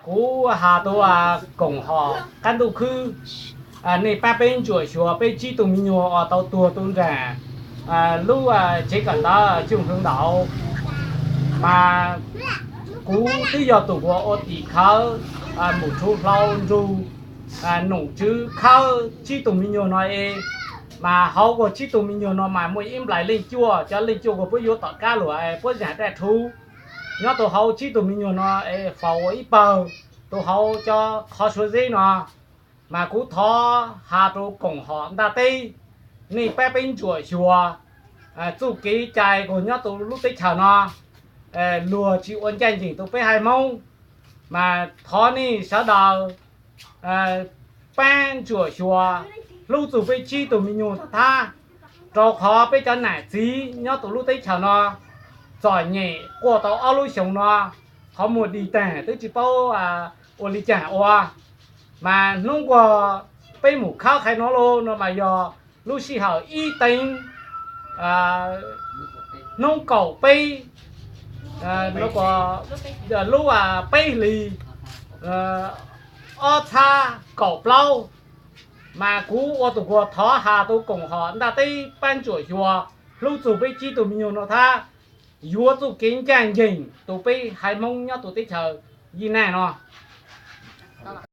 Kuv has tus koom haum qab ntuj khwb, nej pab peb ntsuam xyuas peb tsib tug me nyuag uas tau tuag tu nram lub tsev kawm ntawv Coob Hwv Ntaud, mas kuv twb yog tus uas ua tim khawv mus tshuv hlau nrug nom tswv khawb tsib tug me nyuag no es, mas hauv uas tsib tug me nyuag no mas muaj ib nplais leej cuaj, cov leej cuaj uas puab yuav tom qab luag es puab zam daj rhuv. Nyob rau hauv tsib tug me nyuag no es faus ua ib pawg rau hauv cov qhov suav zeb no, mas kuv thov has rau koom haum ntaj teb, nej pab peb ntsuam xyuas txuj kev cai uas nyob rau lub teb chaws no, luag tsis ua ncaj ncees rau peb haiv Hmoob, mas thov nej sawv daws pab ntsuam xyuas hlub txug peb tsib tug me nyuag thab, rau qhov peb cov nam txiv nyob rau lub teb chaws no txom nyem quaj tau ob lub xyoos no, qhov muag dig tag twb tsis paub ua li cas ua. Mas hnub uas peb mus khawb qhov no los no mas yog lub sij hawm ib teev, hnub kaum peb, lub peb hlis ob txhab kaum plaub, mas kuv ua tus uas thov has rau koom haum ntaj teb pab ntsuam xyuas hlub txug peb tsib tug me nyuag no thab, yuav txuj kev ncaj ncees rau peb haiv Hmoob nyob rau teb chaws Yij Naj no.